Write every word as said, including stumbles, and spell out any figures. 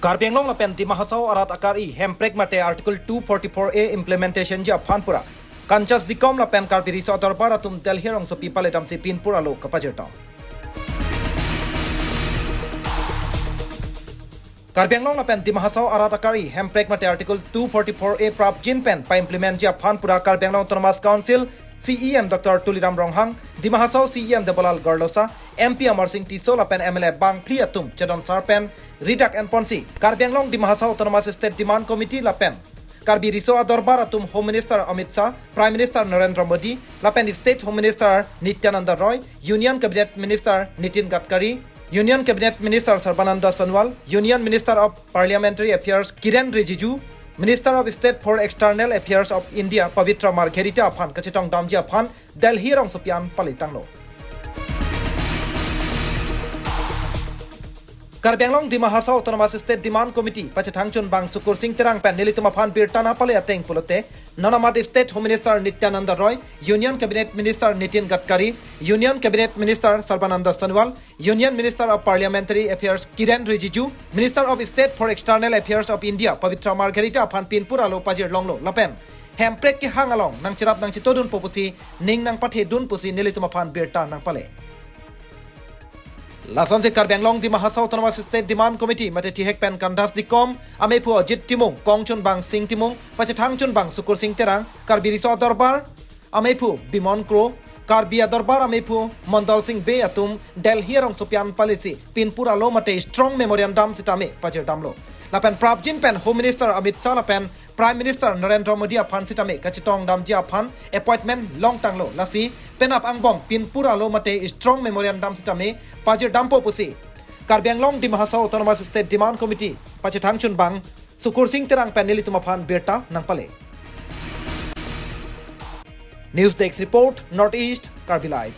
Karbi Anglong lapen Dima Hasao arat akari hemprek mate Article two forty-four A implementation ji aphan pura Kanchas Dikom lapen Karbi Riso Adorbar atum Delhi rongsopi paledamsi pinpur alo kapajirta. Karbi Anglong lapen Dima Hasao arat akari hemprek mate Article two forty-four A prapjin pen pa-implement ji aphan pura Karbi Anglong Autonomous Council C E M Doctor Tuliram Ronghang, Dima Hasao C E M Debolal Gorlosa, M P Amarsing Tisso lapen M L A bangphli atum chedon sar pen ridak enponsi Karbi Anglong Dima Hasao Autonomous State Demand Committee lapen Karbi Riso Adorbar atum Home Minister Amit Shah, Prime Minister Narendra Modi, lapen State Home Minister Nityananda Roy, Union Cabinet Minister Nitin Gadkari, Union Cabinet Minister Sarbananda Sonowal, Union Minister of Parliamentary Affairs Kiren Rijiju, Minister of State for External Affairs of India Pabitra Margherita aphan kachetongdamji aphan Delhi rongsopi an paletanglo. Karbi Anglong Dima Hasao Autonomous State Demand Committee pachethangchunbang Sukursing Terang pen nelitum aphan birta nangpale ateng pulote, non amat State Home Minister Nityananda Roy, Union Cabinet Minister Nitin Gadkari, Union Cabinet Minister Sarbananda Sonowal, Union Minister of Parliamentary Affairs Kiren Rijiju, Minister of State for External Affairs of India Pabitra Margherita aphan pinpur alo pajirlonglo lapen hemprek kehang along nangcherap nangchetodunpo pusi ning nangpathedun pusi nelitum aphan birta nangpale. Lasonsi Karbi Anglong Dima Hasao Autonomous State Demand Committee mate thihek pen Kanchas Dikom amephu Ajit Timung, kongchunbang Sing Timung, pachethangchunbang Sukursing Terang, Karbi Riso Adorbar amephu Bimon Kro, Karbi Adorbar amephu Mondol Sing Bey atum Delhi rongsopi an palesi pinpur alo mate strong memorandum sitame pajirdamlo. Lapen prapjin pen Home Minister Amit Shah lapen Prime Minister Narendra Modi aphan sitame kachetongdamji aphan appointment longtanglo. Lasi penap angbong pinpur alo mate strong memorandum sitame pajirdampo pusi Karbi Anglong Dima Hasao Autonomous State Demand Committee pachethangchunbang Sukursing Terang pen nelitum aphan birta nangpale. News Desk Report, North East Karbi Live.